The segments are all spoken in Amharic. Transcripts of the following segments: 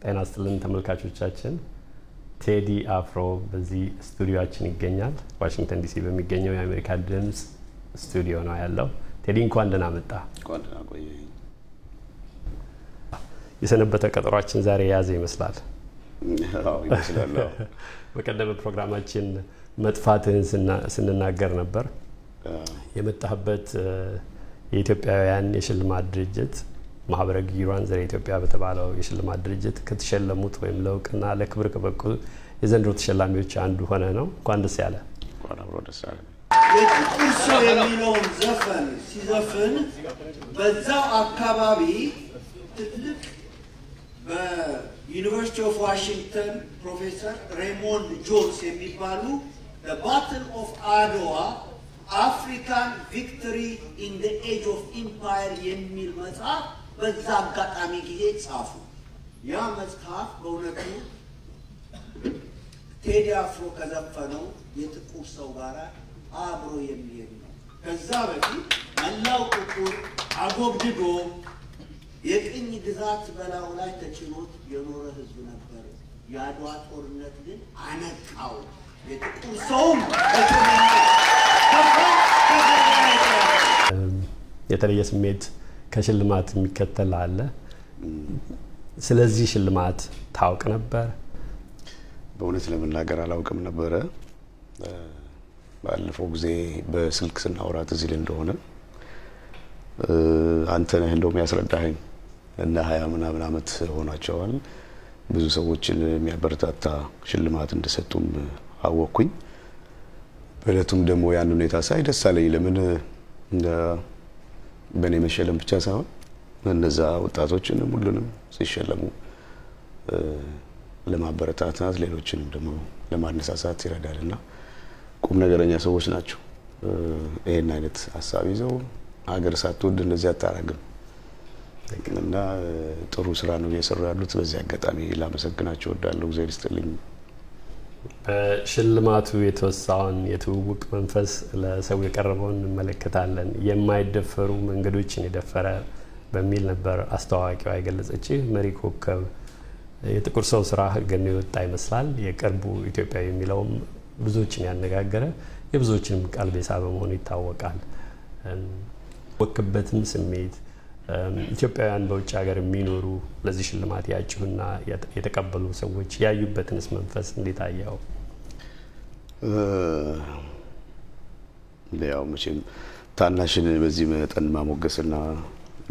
ጤና ይስጥልን ተመልካቾቻችን። ቴዲ አፍሮ በዚህ ስቱዲዮአችን ይገኛል። ዋሽንግተን ዲሲ በሚገኘው የአሜሪካ ድምፅ ስቱዲዮ ነው ያለው። ቴዲ፣ እንኳን ደህና መጣ። እንኳን ደህና ቆየኝ። የሰነበተ ቀጠሯችን ዛሬ የያዘ ይመስላል። አዎ፣ ይመስላል። አዎ። በቀደመ ፕሮግራማችን መጥፋትህን ስንናገር ነበር። የመጣህበት የኢትዮጵያውያን የሽልማት ድርጅት ማህበረ ግዩራን ዘረ ኢትዮጵያ በተባለው የሽልማት ድርጅት ከተሸለሙት ወይም ለእውቅና ለክብር ከበቁ የዘንድሮ ተሸላሚዎች አንዱ ሆነ ነው። እንኳን ደስ ያለ። እንኳን አብሮ ደስ አለ። የጥቁር ሰው የሚለውን ዘፈን ሲዘፍን በዛው አካባቢ ትልቅ በ University of Washington ፕሮፌሰር ሬሞንድ ጆንስ የሚባሉ "Battle of Adwa: African Victory in the Age of Empire" የሚል መጽሐፍ በዛ አጋጣሚ ጊዜ ጻፉ። ያ መጽሐፍ በእውነቱ ቴዲ አፍሮ ከዘፈነው የጥቁር ሰው ጋር አብሮ የሚሄድ ነው። ከዛ በፊት መላው ጥቁር አጎብድዶ የቅኝ ግዛት በላዩ ላይ ተጭኖት የኖረ ሕዝብ ነበር። የአድዋ ጦርነት ግን አነቃው። የጥቁር ሰውም በጦርነት የተለየ ስሜት ከሽልማት የሚከተል አለ። ስለዚህ ሽልማት ታውቅ ነበር? በእውነት ለመናገር አላውቅም ነበረ። ባለፈው ጊዜ በስልክ ስናወራ ትዝ ይልህ እንደሆነ አንተ ነህ እንደውም ያስረዳኸኝ እና 20 ምናምን አመት ሆኗቸዋል። ብዙ ሰዎችን የሚያበረታታ ሽልማት እንደሰጡም አወቅኩኝ። በእለቱም ደግሞ ያን ሁኔታ ሳይ ደስ አለኝ። ለምን በእኔ መሸለም ብቻ ሳይሆን እነዛ ወጣቶችንም ሁሉንም ሲሸለሙ ለማበረታታት፣ ሌሎችንም ደግሞ ለማነሳሳት ይረዳል እና ቁም ነገረኛ ሰዎች ናቸው። ይሄን አይነት ሀሳብ ይዘው ሀገር ሳትወድ እንደዚህ አታረግም እና ጥሩ ስራ ነው እየሰሩ ያሉት። በዚህ አጋጣሚ ላመሰግናቸው እወዳለሁ። እግዚአብሔር ይስጥልኝ። በሽልማቱ የተወሳውን የትውውቅ መንፈስ ለሰው የቀረበውን እንመለከታለን። የማይደፈሩ መንገዶችን የደፈረ በሚል ነበር አስተዋዋቂዋ የገለጸችህ። መሪ ኮከብ፣ የጥቁር ሰው ስራ ገኖ የወጣ ይመስላል። የቅርቡ ኢትዮጵያዊ የሚለውም ብዙዎችን ያነጋገረ፣ የብዙዎችንም ቀልብ የሳበ መሆኑ ይታወቃል። ወክበትም ስሜት ኢትዮጵያውያን በውጭ ሀገር የሚኖሩ ለዚህ ሽልማት ያጩና የተቀበሉ ሰዎች ያዩበትንስ መንፈስ እንዴት አየኸው? ያው መቼም ታናሽን በዚህ መጠን ማሞገስና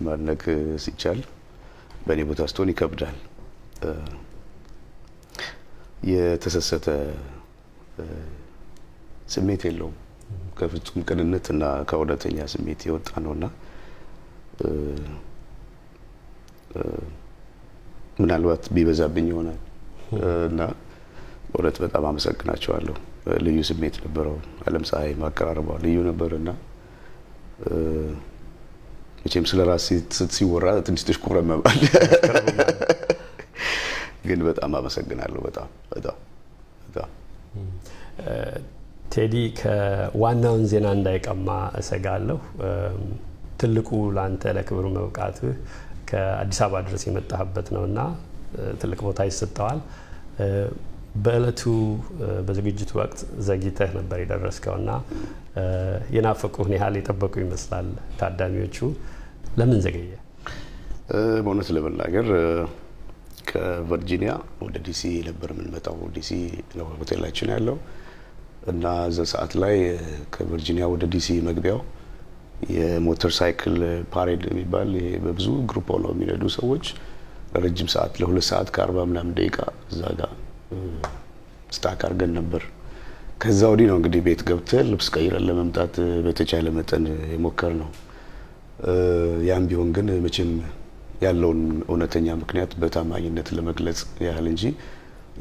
ማድነቅ ሲቻል በእኔ ቦታ ስትሆን ይከብዳል። የተሰሰተ ስሜት የለውም። ከፍጹም ቅንነት እና ከእውነተኛ ስሜት የወጣ ነውና ምናልባት ቢበዛብኝ ይሆናል እና በእውነት በጣም አመሰግናቸዋለሁ። ልዩ ስሜት ነበረው። አለም ፀሐይ ማቀራረቧ ልዩ ነበር እና መቼም ስለ ራስ ሲወራ ትንሽ ትሽኮረመማል፣ ግን በጣም አመሰግናለሁ። በጣም በጣም በጣም። ቴዲ፣ ከዋናውን ዜና እንዳይቀማ እሰጋለሁ። ትልቁ ለአንተ ለክብሩ መብቃትህ ከአዲስ አበባ ድረስ የመጣህበት ነውና ትልቅ ቦታ ይሰጠዋል። በእለቱ በዝግጅቱ ወቅት ዘግይተህ ነበር የደረስከውና የናፈቁህን ያህል የጠበቁ ይመስላል ታዳሚዎቹ። ለምን ዘገየ? በእውነት ለመናገር ከቨርጂኒያ ወደ ዲሲ ነበር የምንመጣው። ዲሲ ነው ሆቴላችን ያለው እና እዛ ሰዓት ላይ ከቨርጂኒያ ወደ ዲሲ መግቢያው የ motorcycle parade የሚባል፣ ይሄ በብዙ group ሆነው የሚነዱ ሰዎች ለረጅም ሰዓት፣ ለ2 ሰዓት ከ40 ምናምን ደቂቃ እዛ ጋር stuck አድርገን ነበር። ከዛ ወዲህ ነው እንግዲህ ቤት ገብተን ልብስ ቀይረን ለመምጣት በተቻለ መጠን የሞከርነው። ያም ቢሆን ግን መቼም ያለውን እውነተኛ ምክንያት በታማኝነት ለመግለጽ ያህል እንጂ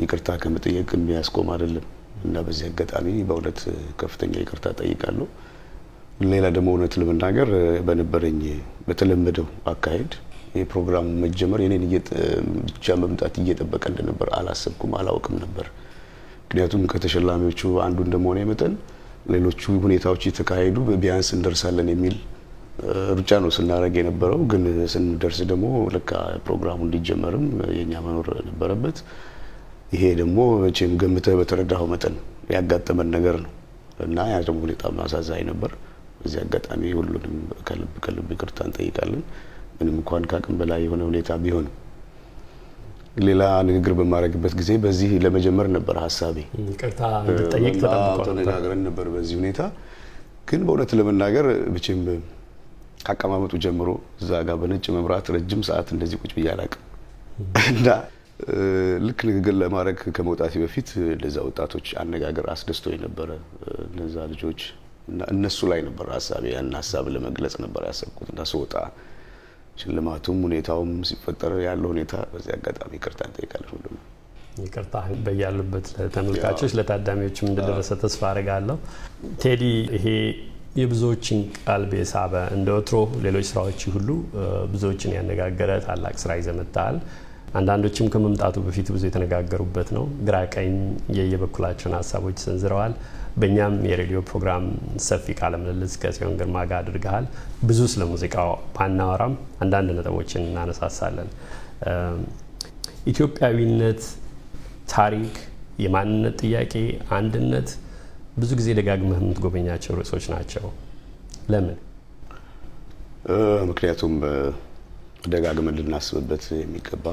ይቅርታ ከመጠየቅ የሚያስቆም አይደለም እና በዚህ አጋጣሚ በእውነት ከፍተኛ ይቅርታ ጠይቃለሁ። ሌላ ደግሞ እውነት ለመናገር በነበረኝ በተለመደው አካሄድ የፕሮግራሙ መጀመር የኔን ብቻ መምጣት እየጠበቀ እንደነበር አላሰብኩም፣ አላውቅም ነበር። ምክንያቱም ከተሸላሚዎቹ አንዱ እንደመሆነ መጠን ሌሎቹ ሁኔታዎች የተካሄዱ ቢያንስ እንደርሳለን የሚል ሩጫ ነው ስናደርግ የነበረው። ግን ስንደርስ ደግሞ ለካ ፕሮግራሙ እንዲጀመርም የኛ መኖር ነበረበት። ይሄ ደግሞ መቼም ገምተህ በተረዳኸው መጠን ያጋጠመን ነገር ነው እና ያ ደግሞ በጣም አሳዛኝ ነበር። በዚህ አጋጣሚ ሁሉንም ከልብ ከልብ ይቅርታ እንጠይቃለን። ምንም እንኳን ከአቅም በላይ የሆነ ሁኔታ ቢሆንም ሌላ ንግግር በማድረግበት ጊዜ በዚህ ለመጀመር ነበር ሀሳቤ። ይቅርታ እንድጠይቅ ተጠብቆ ተነጋግረን ነበር በዚህ ሁኔታ። ግን በእውነት ለመናገር መቼም ከአቀማመጡ ጀምሮ እዛ ጋር በነጭ መብራት ረጅም ሰዓት እንደዚህ ቁጭ ብዬ አላውቅም እና ልክ ንግግር ለማድረግ ከመውጣቴ በፊት ለዛ ወጣቶች አነጋገር አስደስቶ የነበረ እነዛ ልጆች እና እነሱ ላይ ነበር ሀሳቤ። ያን ሀሳብ ለመግለጽ ነበር ያሰብኩት እና ስወጣ ሽልማቱም ሁኔታውም ሲፈጠር ያለው ሁኔታ በዚህ አጋጣሚ ይቅርታ እንጠይቃለን። ሁሉም ይቅርታ በያሉበት ለተመልካቾች ለታዳሚዎችም እንደደረሰ ተስፋ አድርጋለሁ። ቴዲ፣ ይሄ የብዙዎችን ቀልብ የሳበ እንደ ወትሮ ሌሎች ስራዎች ሁሉ ብዙዎችን ያነጋገረ ታላቅ ስራ ይዘህ መጥተሃል። አንዳንዶችም ከመምጣቱ በፊት ብዙ የተነጋገሩበት ነው። ግራ ቀኝ የየበኩላቸውን ሀሳቦች ሰንዝረዋል። በእኛም የሬዲዮ ፕሮግራም ሰፊ ቃለ ምልልስ ከጽዮን ግርማ ጋር አድርገሃል። ብዙ ስለ ሙዚቃው ባናወራም አንዳንድ ነጥቦችን እናነሳሳለን። ኢትዮጵያዊነት፣ ታሪክ፣ የማንነት ጥያቄ፣ አንድነት ብዙ ጊዜ ደጋግመህ የምትጎበኛቸው ርዕሶች ናቸው። ለምን? ምክንያቱም ደጋግመን ልናስብበት የሚገባ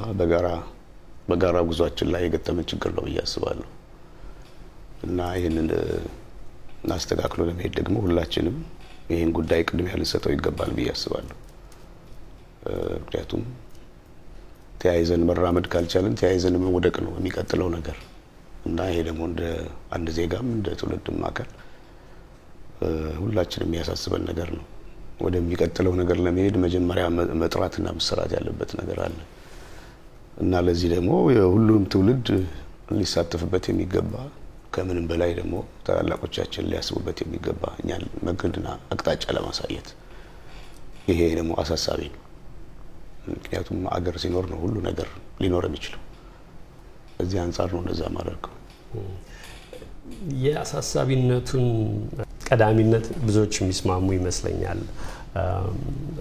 በጋራ ጉዟችን ላይ የገጠመን ችግር ነው ብዬ አስባለሁ እና ይህንን አስተካክሎ ለመሄድ ደግሞ ሁላችንም ይህን ጉዳይ ቅድሚያ ልንሰጠው ይገባል ብዬ አስባለሁ። ምክንያቱም ተያይዘን መራመድ ካልቻልን ተያይዘን መውደቅ ነው የሚቀጥለው ነገር እና ይሄ ደግሞ እንደ አንድ ዜጋም እንደ ትውልድም አካል ሁላችንም የሚያሳስበን ነገር ነው። ወደሚቀጥለው ነገር ለመሄድ መጀመሪያ መጥራትና መሰራት ያለበት ነገር አለ እና ለዚህ ደግሞ የሁሉም ትውልድ ሊሳተፍበት የሚገባ ከምንም በላይ ደግሞ ታላላቆቻችን ሊያስቡበት የሚገባ እኛን መንገድና አቅጣጫ ለማሳየት ይሄ ደግሞ አሳሳቢ ነው። ምክንያቱም አገር ሲኖር ነው ሁሉ ነገር ሊኖር የሚችለው። እዚህ አንጻር ነው እንደዛ ማደርገው። የአሳሳቢነቱን ቀዳሚነት ብዙዎች የሚስማሙ ይመስለኛል።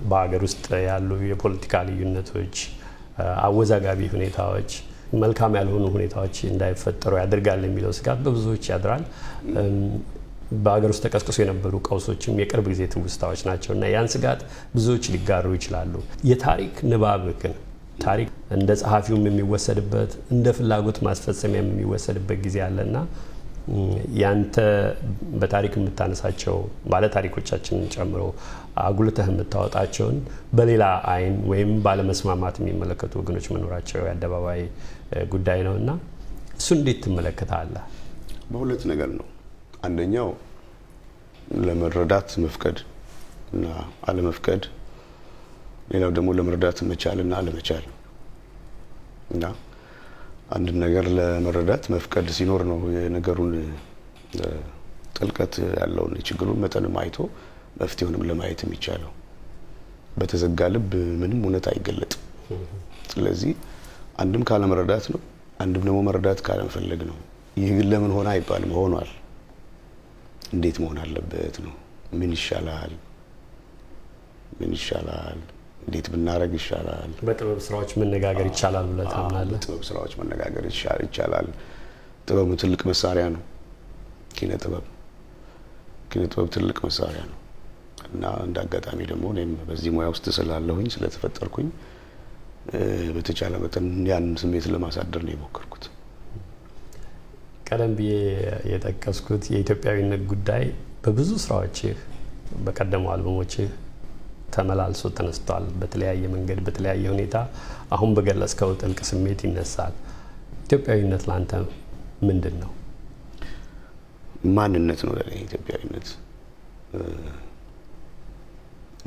በሀገር ውስጥ ያሉ የፖለቲካ ልዩነቶች፣ አወዛጋቢ ሁኔታዎች፣ መልካም ያልሆኑ ሁኔታዎች እንዳይፈጠሩ ያደርጋል የሚለው ስጋት በብዙዎች ያድራል። በሀገር ውስጥ ተቀስቅሶ የነበሩ ቀውሶችም የቅርብ ጊዜ ትውስታዎች ናቸው እና ያን ስጋት ብዙዎች ሊጋሩ ይችላሉ። የታሪክ ንባብ ግን ታሪክ እንደ ጸሐፊውም የሚወሰድበት እንደ ፍላጎት ማስፈጸሚያም የሚወሰድበት ጊዜ አለና ያንተ በታሪክ የምታነሳቸው ባለ ታሪኮቻችንን ጨምሮ አጉልተህ የምታወጣቸውን በሌላ አይን ወይም ባለመስማማት የሚመለከቱ ወገኖች መኖራቸው የአደባባይ ጉዳይ ነውና እሱ እንዴት ትመለከታለህ? በሁለት ነገር ነው። አንደኛው ለመረዳት መፍቀድ እና አለመፍቀድ፣ ሌላው ደግሞ ለመረዳት መቻል እና አለመቻል። እና አንድ ነገር ለመረዳት መፍቀድ ሲኖር ነው የነገሩን ጥልቀት ያለውን የችግሩን መጠንም አይቶ መፍትሄውንም ለማየት የሚቻለው። በተዘጋ ልብ ምንም እውነት አይገለጥም። ስለዚህ አንድም ካለመረዳት ነው፣ አንድም ደግሞ መረዳት ካለመፈለግ ነው። ይህ ግን ለምን ሆነ አይባልም፣ ሆኗል። እንዴት መሆን አለበት ነው። ምን ይሻላል፣ ምን ይሻላል፣ እንዴት ብናረግ ይሻላል። በጥበብ ስራዎች መነጋገር ይቻላል ብለህ ታምናለህ? በጥበብ ስራዎች መነጋገር ይቻላል። ጥበቡ ትልቅ መሳሪያ ነው። ኪነ ጥበብ ትልቅ መሳሪያ ነው እና እንደ አጋጣሚ ደግሞ እኔም በዚህ ሙያ ውስጥ ስላለሁኝ ስለተፈጠርኩኝ በተቻለ መጠን ያን ስሜት ለማሳደር ነው የሞከርኩት። ቀደም ብዬ የጠቀስኩት የኢትዮጵያዊነት ጉዳይ በብዙ ስራዎችህ በቀደሙ አልበሞችህ ተመላልሶ ተነስቷል። በተለያየ መንገድ በተለያየ ሁኔታ አሁን በገለጽከው ጥልቅ ስሜት ይነሳል። ኢትዮጵያዊነት ላንተ ምንድን ነው? ማንነት ነው ለኔ ኢትዮጵያዊነት።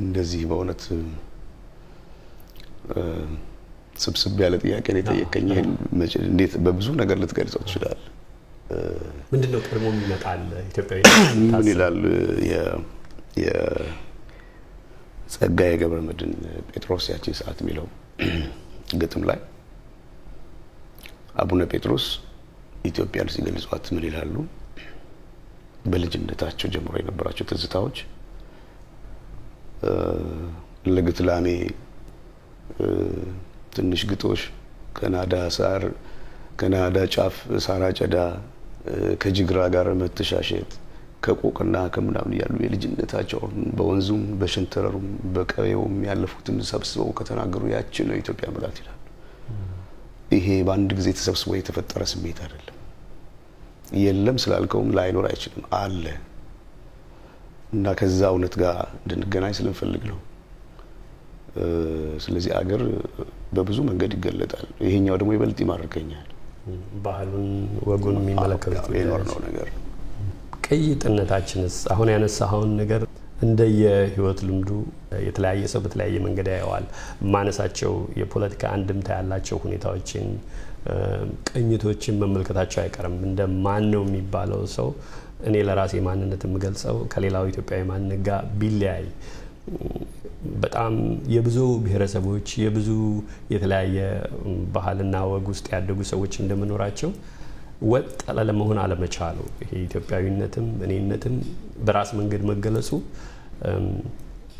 እንደዚህ በእውነት ስብስብ ያለ ጥያቄ ነው የጠየቀኝ። ይሄን እንዴት በብዙ ነገር ልትገልጸው ትችላለህ? ምንድነው ቀድሞ የሚመጣል ኢትዮጵያዊነት? ምን ይላል የጸጋዬ ገብረመድኅን ጴጥሮስ ያቺን ሰዓት የሚለው ግጥም ላይ አቡነ ጴጥሮስ ኢትዮጵያን ሲገልጿት ምን ይላሉ? በልጅነታቸው ጀምሮ የነበራቸው ትዝታዎች ለግትላሜ ትንሽ ግጦሽ ከናዳ ሳር ከናዳ ጫፍ ሳር አጨዳ ከጅግራ ጋር መተሻሸት ከቆቅና ከምናምን ያሉ የልጅነታቸውን በወንዙም በሸንተረሩም በቀየውም ያለፉትን ሰብስበው ከተናገሩ ያቺ ነው ኢትዮጵያ ምላት ይላሉ። ይሄ በአንድ ጊዜ ተሰብስቦ የተፈጠረ ስሜት አይደለም። የለም ስላልከውም ላይኖር አይችልም፣ አለ እና ከዛ እውነት ጋር እንድንገናኝ ስለምፈልግ ነው። ስለዚህ አገር በብዙ መንገድ ይገለጣል። ይሄኛው ደግሞ ይበልጥ ይማርከኛል። ባህሉን ወጉን የሚመለከቱት የኖርነው ነገር ቅይጥነታችንስ አሁን ያነሳኸውን ነገር እንደየህይወት ልምዱ የተለያየ ሰው በተለያየ መንገድ ያየዋል። ማነሳቸው የፖለቲካ አንድምታ ያላቸው ሁኔታዎችን ቅኝቶችን መመልከታቸው አይቀርም። እንደ ማን ነው የሚባለው ሰው እኔ ለራሴ ማንነት የምገልጸው ከሌላው ኢትዮጵያዊ ማንነት ጋር ቢለያይ በጣም የብዙ ብሔረሰቦች የብዙ የተለያየ ባህልና ወግ ውስጥ ያደጉ ሰዎች እንደመኖራቸው ወጥ ለመሆን አለመቻሉ ይሄ ኢትዮጵያዊነትም እኔነትም በራስ መንገድ መገለጹ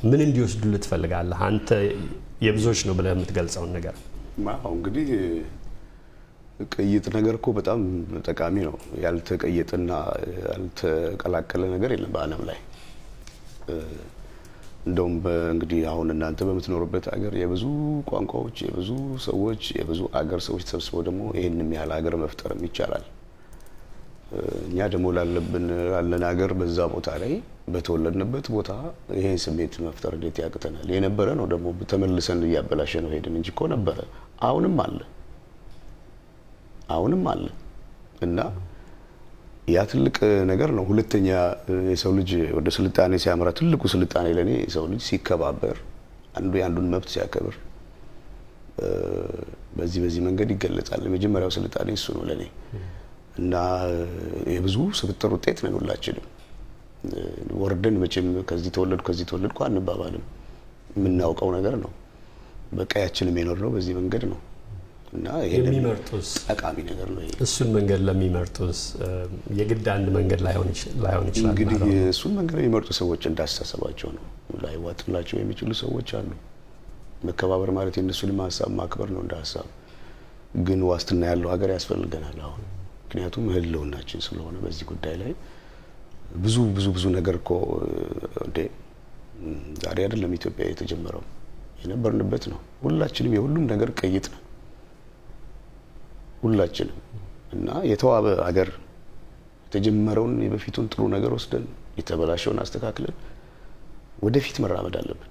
ምን እንዲወስዱልህ ትፈልጋለህ? አንተ የብዙዎች ነው ብለህ የምትገልጸውን ነገር። አዎ እንግዲህ ቅይጥ ነገር እኮ በጣም ጠቃሚ ነው። ያልተቀየጠና ያልተቀላቀለ ነገር የለም በዓለም ላይ። እንደውም እንግዲህ አሁን እናንተ በምትኖሩበት ሀገር የብዙ ቋንቋዎች፣ የብዙ ሰዎች፣ የብዙ አገር ሰዎች ተሰብስበው ደግሞ ይሄንም ያህል ሀገር መፍጠርም ይቻላል። እኛ ደግሞ ላለብን ላለን ሀገር በዛ ቦታ ላይ በተወለድንበት ቦታ ይሄን ስሜት መፍጠር እንዴት ያቅተናል? የነበረ ነው ደግሞ ተመልሰን እያበላሸ ነው ሄድን እንጂ እኮ ነበረ። አሁንም አለ፣ አሁንም አለ እና ያ ትልቅ ነገር ነው። ሁለተኛ የሰው ልጅ ወደ ስልጣኔ ሲያመራ ትልቁ ስልጣኔ ለኔ የሰው ልጅ ሲከባበር፣ አንዱ የአንዱን መብት ሲያከብር በዚህ በዚህ መንገድ ይገለጻል። የመጀመሪያው ስልጣኔ እሱ ነው ለኔ እና የብዙ ስብጥር ውጤት ነን ሁላችንም። ወርደን መቼም ከዚህ ተወለድኩ ከዚህ ተወለድኩ አንባባልም። የምናውቀው ነገር ነው። በቀያችንም የኖርነው በዚህ መንገድ ነው እና ይሄ የሚመርጡስ ጠቃሚ ነገር ነው። ይሄ እሱን መንገድ ለሚመርጡስ የግድ አንድ መንገድ ላይሆን ይችላል። እንግዲህ እሱን መንገድ የሚመርጡ ሰዎች እንዳስተሳሰባቸው ነው። ላይዋጥላቸው የሚችሉ ሰዎች አሉ። መከባበር ማለት የእነሱንም ሀሳብ ማክበር ነው እንደ ሀሳብ። ግን ዋስትና ያለው ሀገር ያስፈልገናል አሁን፣ ምክንያቱም ህልውናችን ስለሆነ በዚህ ጉዳይ ላይ ብዙ ብዙ ብዙ ነገር እኮ እንዴ ዛሬ አይደለም ኢትዮጵያ የተጀመረው፣ የነበርንበት ነው። ሁላችንም የሁሉም ነገር ቅይጥ ነን ሁላችንም እና የተዋበ ሀገር የተጀመረውን የበፊቱን ጥሩ ነገር ወስደን የተበላሸውን አስተካክለን ወደፊት መራመድ አለብን።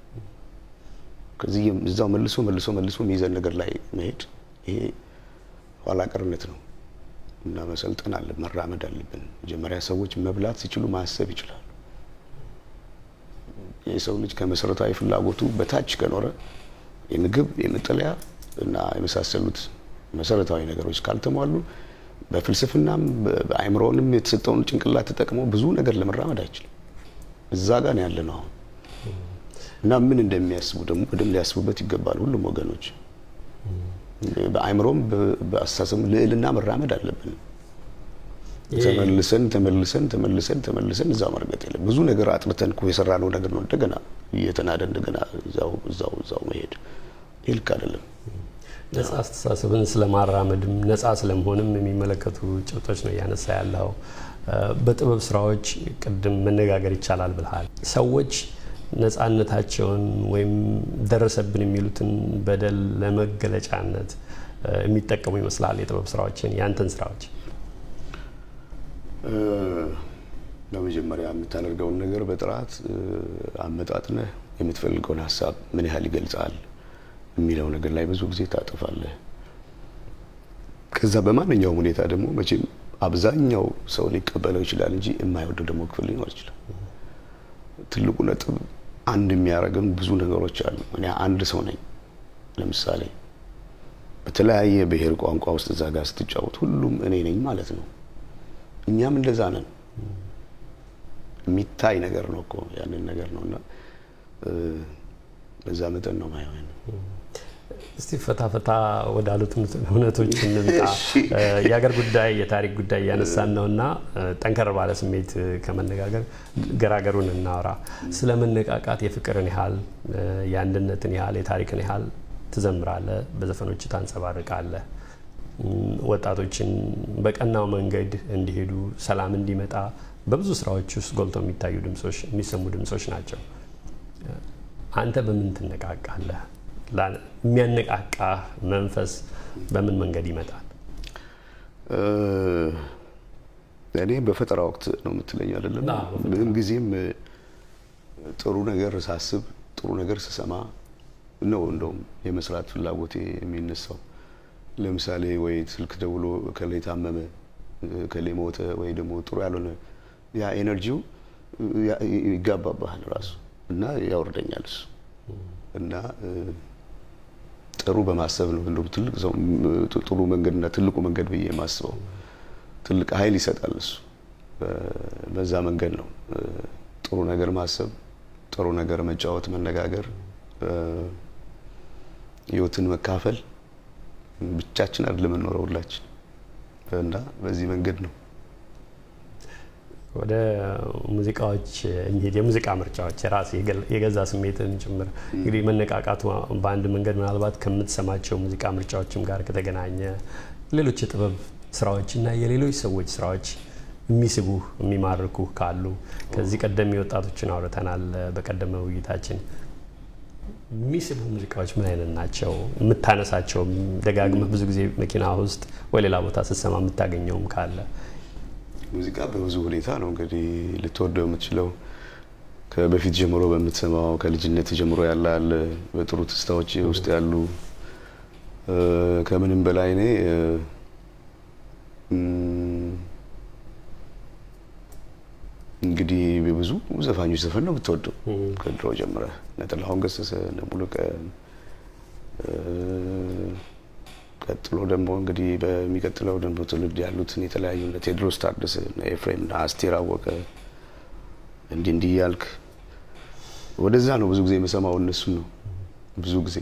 ከዚህ እዛው መልሶ መልሶ መልሶ የሚይዘን ነገር ላይ መሄድ ይሄ ኋላ ቀርነት ነው እና መሰልጠን አለ መራመድ አለብን። መጀመሪያ ሰዎች መብላት ሲችሉ ማሰብ ይችላሉ። የሰው ልጅ ከመሰረታዊ ፍላጎቱ በታች ከኖረ የምግብ የመጠለያ እና የመሳሰሉት መሰረታዊ ነገሮች ካልተሟሉ በፍልስፍናም በአእምሮንም የተሰጠውን ጭንቅላት ተጠቅሞ ብዙ ነገር ለመራመድ አይችልም። እዛ ጋር ነው ያለነው አሁን እና ምን እንደሚያስቡ ደግሞ በደንብ ሊያስቡበት ይገባል ሁሉም ወገኖች። በአእምሮም በአስተሳሰብም ልዕልና መራመድ አለብን። ተመልሰን ተመልሰን ተመልሰን ተመልሰን እዛው መርገጥ የለም። ብዙ ነገር አጥርተን እኮ የሰራነው ነገር ነው እንደገና እየተናደ እንደገና እዛው እዛው እዛው መሄድ ይህ ልክ አይደለም። ነጻ አስተሳሰብን ስለማራመድም ነጻ ስለመሆንም የሚመለከቱ ጭብጦች ነው እያነሳ ያለው። በጥበብ ስራዎች ቅድም መነጋገር ይቻላል ብለሃል። ሰዎች ነጻነታቸውን ወይም ደረሰብን የሚሉትን በደል ለመገለጫነት የሚጠቀሙ ይመስላል የጥበብ ስራዎችን። ያንተን ስራዎች በመጀመሪያ የምታደርገውን ነገር በጥራት አመጣጥነህ የምትፈልገውን ሀሳብ ምን ያህል ይገልጻል የሚለው ነገር ላይ ብዙ ጊዜ ታጠፋለህ። ከዛ በማንኛውም ሁኔታ ደግሞ መቼም አብዛኛው ሰው ሊቀበለው ይችላል እንጂ የማይወደው ደግሞ ክፍል ሊኖር ይችላል። ትልቁ ነጥብ አንድ የሚያደርገን ብዙ ነገሮች አሉ። እኔ አንድ ሰው ነኝ። ለምሳሌ በተለያየ ብሔር ቋንቋ ውስጥ እዛ ጋር ስትጫወት ሁሉም እኔ ነኝ ማለት ነው። እኛም እንደዛ ነን። የሚታይ ነገር ነው እኮ ያንን ነገር ነው እና በዛ መጠን ነው ማየው። እስቲ ፈታ ፈታ ወዳሉት እውነቶች እንምጣ። የሀገር ጉዳይ የታሪክ ጉዳይ እያነሳን ነውና ጠንከር ባለ ስሜት ከመነጋገር ገራገሩን እናወራ። ስለ መነቃቃት የፍቅርን ያህል የአንድነትን ያህል የታሪክን ያህል ትዘምራለህ፣ በዘፈኖች ታንጸባርቃለህ። ወጣቶችን በቀናው መንገድ እንዲሄዱ ሰላም እንዲመጣ በብዙ ስራዎች ውስጥ ጎልቶ የሚታዩ ድምጾች የሚሰሙ ድምጾች ናቸው። አንተ በምን ትነቃቃለህ? የሚያነቃቃ መንፈስ በምን መንገድ ይመጣል? እኔ በፈጠራ ወቅት ነው የምትለኝ አይደለም? ምንም ጊዜም ጥሩ ነገር ሳስብ ጥሩ ነገር ስሰማ ነው እንደውም የመስራት ፍላጎቴ የሚነሳው። ለምሳሌ ወይ ስልክ ደውሎ እከሌ ታመመ፣ እከሌ ሞተ፣ ወይ ደግሞ ጥሩ ያልሆነ ያ energy ው ይጋባባሃል ራሱ እና ያወርደኛል እሱ እና ጥሩ በማሰብ ነው እንደውም ትልቅ ሰው ጥሩ መንገድና ትልቁ መንገድ ብዬ የማስበው ትልቅ ኃይል ይሰጣል እሱ። በዛ መንገድ ነው ጥሩ ነገር ማሰብ፣ ጥሩ ነገር መጫወት፣ መነጋገር፣ ህይወትን መካፈል። ብቻችን አይደለም የምንኖረው ሁላችን እና በዚህ መንገድ ነው። ወደ ሙዚቃዎች እንሂድ። የሙዚቃ ምርጫዎች የራስ የገዛ ስሜትን ጭምር እንግዲህ መነቃቃቱ በአንድ መንገድ ምናልባት ከምትሰማቸው ሙዚቃ ምርጫዎችም ጋር ከተገናኘ ሌሎች የጥበብ ስራዎች እና የሌሎች ሰዎች ስራዎች የሚስቡህ የሚማርኩህ ካሉ ከዚህ ቀደም የወጣቶችን አውርተናል በቀደመ ውይይታችን። የሚስቡ ሙዚቃዎች ምን አይነት ናቸው? የምታነሳቸው ደጋግመህ ብዙ ጊዜ መኪና ውስጥ ወይ ሌላ ቦታ ስትሰማ የምታገኘውም ካለ? ሙዚቃ በብዙ ሁኔታ ነው እንግዲህ ልትወደው የምትችለው። ከበፊት ጀምሮ በምትሰማው ከልጅነት ጀምሮ ያለ አለ፣ በጥሩ ትዝታዎች ውስጥ ያሉ። ከምንም በላይ እኔ እንግዲህ ብዙ ዘፋኞች ዘፈን ነው የምትወደው ከድሮ ጀምረህ፣ እነ ጥላሁን ገሰሰ፣ እነ ሙሉቀን፣ ቀጥሎ ደግሞ እንግዲህ በሚቀጥለው ደግሞ ትውልድ ያሉትን የተለያዩ እነ ቴዎድሮስ ታደሰ፣ እነ ኤፍሬም፣ እነ አስቴር አወቀ እንዲህ እንዲህ እያልክ ወደዛ ነው ብዙ ጊዜ የምሰማው እነሱን ነው ብዙ ጊዜ።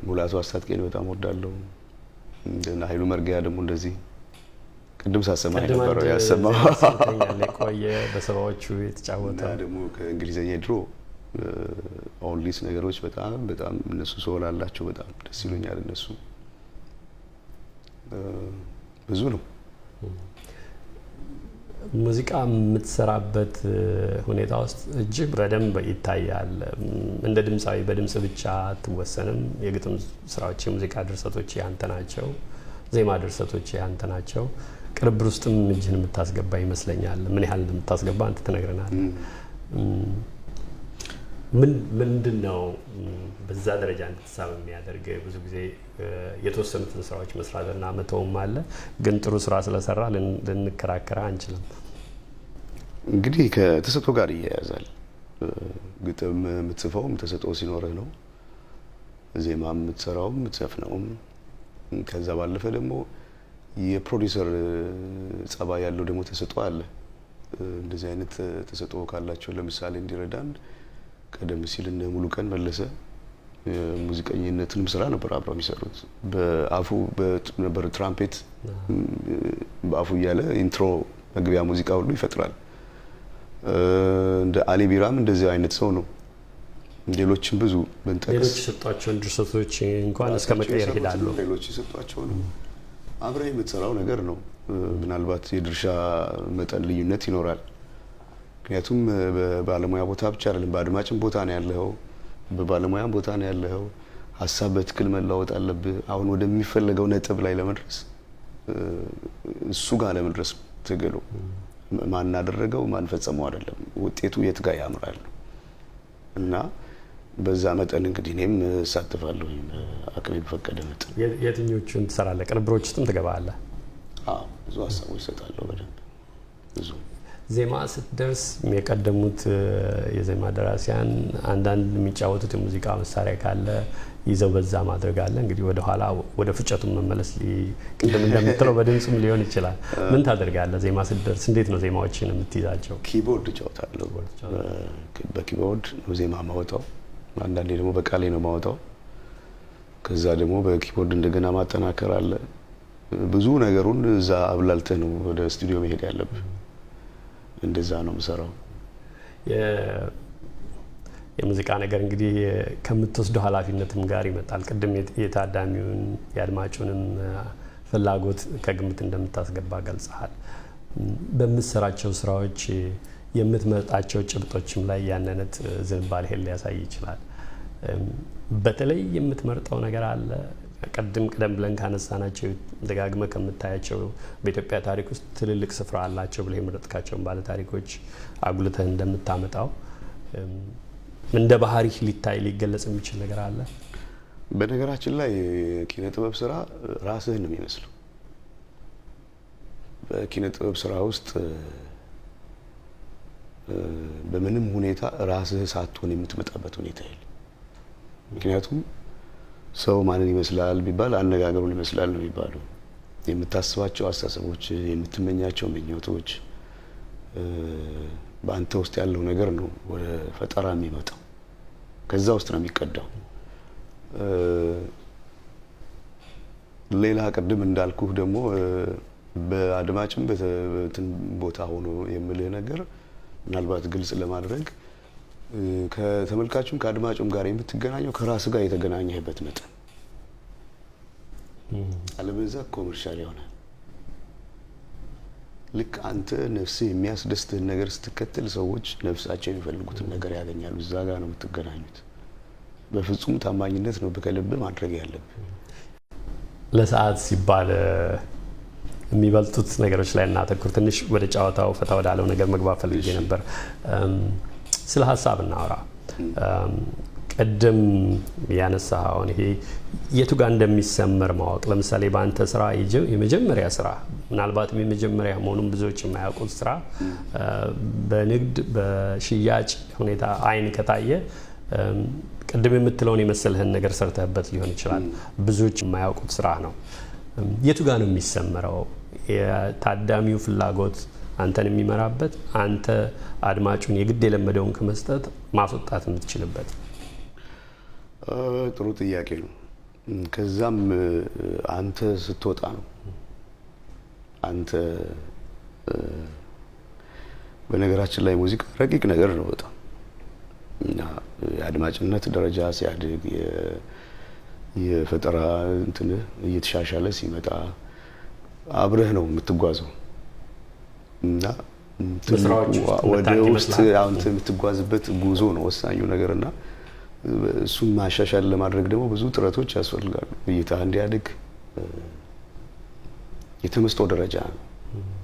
ሙላቱ አስታጥቄን በጣም ወዳለሁ። እንደና ኃይሉ መርጊያ ደግሞ እንደዚህ ቅድም ሳሰማ የነበረው ያሰማው የቆየ በሰባዎቹ የተጫወተ እና ደግሞ ከእንግሊዘኛ ድሮ oldies ነገሮች በጣም በጣም እነሱ soul አላቸው፣ በጣም ደስ ይሉኛል እነሱ። ብዙ ነው። ሙዚቃ የምትሰራበት ሁኔታ ውስጥ እጅግ በደንብ ይታያል። እንደ ድምፃዊ በድምጽ ብቻ አትወሰንም። የግጥም ስራዎች፣ የሙዚቃ ድርሰቶች ያንተ ናቸው። ዜማ ድርሰቶች ያንተ ናቸው። ቅንብር ውስጥም እጅህን የምታስገባ ይመስለኛል። ምን ያህል እንደምታስገባ አንተ ትነግረናለህ። ምንድን ነው በዛ ደረጃ እንድትሳብ የሚያደርግ? ብዙ ጊዜ የተወሰኑትን ስራዎች መስራትና መተውም አለ። ግን ጥሩ ስራ ስለሰራ ልንከራከራ አንችልም። እንግዲህ ከተሰጥኦ ጋር ይያያዛል። ግጥም የምትጽፈውም ተሰጥኦ ሲኖርህ ነው። ዜማ የምትሰራውም የምትዘፍነውም። ከዛ ባለፈ ደግሞ የፕሮዲውሰር ጸባይ ያለው ደግሞ ተሰጥኦ አለ። እንደዚህ አይነት ተሰጥኦ ካላቸው ለምሳሌ እንዲረዳን ቀደም ሲል እነ ሙሉቀን መለሰ ሙዚቀኝነትንም ስራ ነበር አብረው የሚሰሩት። በአፉ ነበር ትራምፔት በአፉ እያለ intro መግቢያ ሙዚቃ ሁሉ ይፈጥራል። እንደ አሊ ቢራም እንደዚህ አይነት ሰው ነው። ሌሎችም ብዙ ብንጠቅስ ሌሎች የሰጧቸውን ድርሰቶች እንኳን እስከ መቀየር ይሄዳሉ። ሌሎች የሰጧቸው ነው። አብረህ የምትሰራው ነገር ነው። ምናልባት የድርሻ መጠን ልዩነት ይኖራል። ምክንያቱም በባለሙያ ቦታ ብቻ አይደለም፣ በአድማጭም ቦታ ነው ያለኸው፣ በባለሙያም ቦታ ነው ያለኸው። ሀሳብ በትክክል መለዋወጥ አለብህ። አሁን ወደሚፈለገው ነጥብ ላይ ለመድረስ እሱ ጋር ለመድረስ ትግሉ ማን አደረገው ማን ፈጸመው አይደለም፣ ውጤቱ የት ጋር ያምራል እና በዛ መጠን እንግዲህ እኔም እሳተፋለሁ አቅሜ በፈቀደ መጠን። የትኞቹን ትሰራለህ? ቅንብሮች ውስጥም ትገባለህ? አዎ፣ ብዙ ሀሳቦች እሰጣለሁ በደንብ ብዙ። ዜማ ስትደርስ የቀደሙት የዜማ ደራሲያን አንዳንድ የሚጫወቱት የሙዚቃ መሳሪያ ካለ ይዘው በዛ ማድረግ አለ። እንግዲህ ወደ ኋላ ወደ ፍጨቱ መመለስ ቅድም እንደምትለው በድምጽም ሊሆን ይችላል። ምን ታደርጋለህ? ዜማ ስትደርስ እንዴት ነው ዜማዎችን የምትይዛቸው? keyboard እጫወታለሁ። በ keyboard ነው ዜማ ማወጣው። አንዳንዴ ደግሞ በቃሌ ነው የማወጣው። ከዛ ደግሞ በ keyboard እንደገና ማጠናከር አለ። ብዙ ነገሩን እዛ አብላልተህ ነው ወደ ስቱዲዮ መሄድ ያለብህ። እንደዛ ነው የምሰራው። የሙዚቃ ነገር እንግዲህ ከምትወስደው ኃላፊነትም ጋር ይመጣል። ቅድም የታዳሚውን የአድማጩንም ፍላጎት ከግምት እንደምታስገባ ገልጸሃል። በምትሰራቸው ስራዎች የምትመርጣቸው ጭብጦችም ላይ ያን አይነት ዝንባሌህን ሊያሳይ ይችላል። በተለይ የምትመርጠው ነገር አለ? ቀደም ብለን ካነሳናቸው፣ ደጋግመህ ከምታያቸው፣ በኢትዮጵያ ታሪክ ውስጥ ትልልቅ ስፍራ አላቸው ብለህ የመረጥካቸውን ባለ ታሪኮች አጉልተህ እንደምታመጣው እንደ ባህሪህ ሊታይ ሊገለጽ የሚችል ነገር አለ? በነገራችን ላይ የኪነ ጥበብ ስራ ራስህን ነው የሚመስለው። በኪነ ጥበብ ስራ ውስጥ በምንም ሁኔታ ራስህ ሳትሆን የምትመጣበት ሁኔታ የለም። ምክንያቱም ሰው ማንን ይመስላል ቢባል አነጋገሩን ይመስላል ነው የሚባለው። የምታስባቸው አስተሳሰቦች፣ የምትመኛቸው ምኞቶች፣ በአንተ ውስጥ ያለው ነገር ነው ወደ ፈጠራ የሚመጣው። ከዛ ውስጥ ነው የሚቀዳው። ሌላ ቅድም እንዳልኩህ ደግሞ በአድማጭም በእንትን ቦታ ሆኖ የምልህ ነገር ምናልባት ግልጽ ለማድረግ፣ ከተመልካቹም ከአድማጩም ጋር የምትገናኘው ከራስ ጋር የተገናኘህበት መጠን፣ አለበለዚያ commercial ይሆናል። ልክ አንተ ነፍስህ የሚያስደስትህን ነገር ስትከተል ሰዎች ነፍሳቸው የሚፈልጉትን ነገር ያገኛሉ። እዛ ጋር ነው የምትገናኙት። በፍጹም ታማኝነት ነው ከልብ ማድረግ ያለብህ። ለሰዓት ሲባል የሚበልጡት ነገሮች ላይ እናተኩር። ትንሽ ወደ ጨዋታው ፈታ ወዳለው ነገር መግባት ፈልጌ ነበር። ስለ ሀሳብ እናወራ። ቅድም ያነሳኸውን ይሄ የቱ ጋር እንደሚሰመር ማወቅ፣ ለምሳሌ በአንተ ስራ የመጀመሪያ ስራ፣ ምናልባትም የመጀመሪያ መሆኑን ብዙዎች የማያውቁት ስራ፣ በንግድ በሽያጭ ሁኔታ አይን ከታየ ቅድም የምትለውን የመሰልህን ነገር ሰርተህበት ሊሆን ይችላል። ብዙዎች የማያውቁት ስራ ነው። የቱ ጋር ነው የሚሰመረው? የታዳሚው ፍላጎት አንተን የሚመራበት፣ አንተ አድማጩን የግድ የለመደውን ከመስጠት ማስወጣት የምትችልበት? ጥሩ ጥያቄ ነው። ከዛም አንተ ስትወጣ ነው። አንተ በነገራችን ላይ ሙዚቃ ረቂቅ ነገር ነው በጣም። እና የአድማጭነት ደረጃ ሲያድግ፣ የፈጠራ እንትን እየተሻሻለ ሲመጣ አብረህ ነው የምትጓዘው እና ወደ ውስጥ አንተ የምትጓዝበት ጉዞ ነው ወሳኙ ነገር። እና እሱን ማሻሻል ለማድረግ ደግሞ ብዙ ጥረቶች ያስፈልጋሉ። እይታ እንዲያድግ የተመስጦ ደረጃ ነው።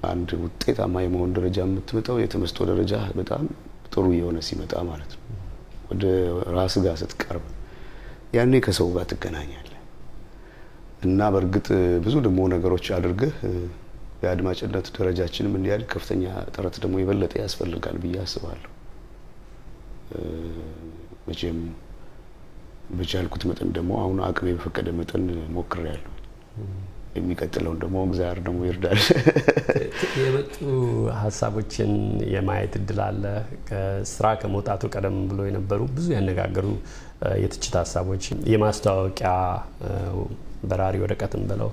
አንድ ውጤታማ የመሆን ደረጃ የምትመጣው የተመስጦ ደረጃ በጣም ጥሩ የሆነ ሲመጣ ማለት ነው። ወደ ራስ ጋር ስትቀርብ ያኔ ከሰው ጋር ትገናኛለህ። እና በእርግጥ ብዙ ደግሞ ነገሮች አድርገህ የአድማጭነት ደረጃችንም እንዲያድግ ከፍተኛ ጥረት ደግሞ የበለጠ ያስፈልጋል ብዬ አስባለሁ። መቼም በቻልኩት መጠን ደግሞ አሁን አቅሜ በፈቀደ መጠን ሞክሬያለሁ። የሚቀጥለውን ደግሞ እግዚአብሔር ደግሞ ይርዳል። የመጡ ሀሳቦችን የማየት እድል አለ። ስራ ከመውጣቱ ቀደም ብሎ የነበሩ ብዙ ያነጋገሩ የትችት ሀሳቦች፣ የማስታወቂያ በራሪ ወረቀትን ብለው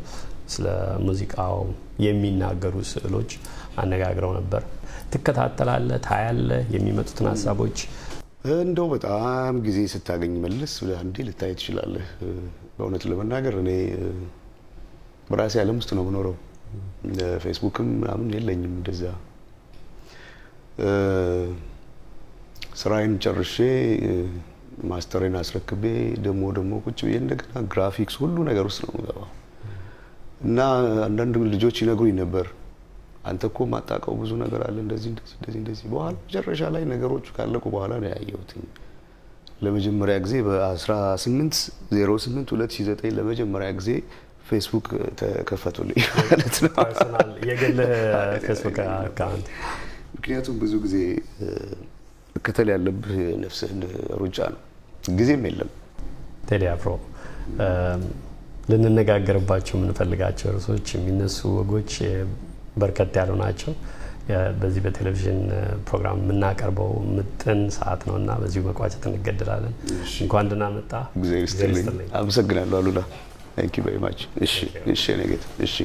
ስለ ሙዚቃው የሚናገሩ ስዕሎች አነጋግረው ነበር። ትከታተላለህ፣ ታያለህ የሚመጡትን ሀሳቦች? እንደው በጣም ጊዜ ስታገኝ መልስ ብለህ አንዴ ልታይ ትችላለህ። በእውነት ለመናገር እኔ በራሴ ዓለም ውስጥ ነው የምኖረው። ፌስቡክም ምናምን የለኝም። እንደዛ ስራዬን ጨርሼ master ኤን አስረክቤ ደግሞ ቁጭ ብዬ እንደገና ግራፊክስ ሁሉ ነገር ውስጥ ነው የምገባው። እና አንዳንድ ልጆች ይነግሩኝ ነበር፣ አንተ እኮ የማታውቀው ብዙ ነገር አለ፣ እንደዚህ እንደዚህ እንደዚህ እንደዚህ። በኋላ መጨረሻ ላይ ነገሮቹ ካለቁ በኋላ ነው ያየሁት። ለመጀመሪያ ጊዜ በ18 08 2009 ለመጀመሪያ ጊዜ ፌስቡክ ተከፈቱልኝ ማለት ነው። Personal የግል ፌስቡክ account። ምክንያቱም ብዙ ጊዜ መከተል ያለብህ ነፍስህን ሩጫ ነው፣ ጊዜም የለም። ቴዲ አፍሮ፣ ልንነጋገርባቸው የምንፈልጋቸው ርዕሶች፣ የሚነሱ ወጎች በርከት ያሉ ናቸው። በዚህ በቴሌቪዥን ፕሮግራም የምናቀርበው ምጥን ሰዓት ነው እና በዚሁ መቋጨት እንገደዳለን። እንኳን ደህና መጣ። እግዚአብሔር ይስጥልኝ። አመሰግናለሁ አሉላ። Thank you very much። እሺ፣ እሺ፣ እኔ ጌታ፣ እሺ።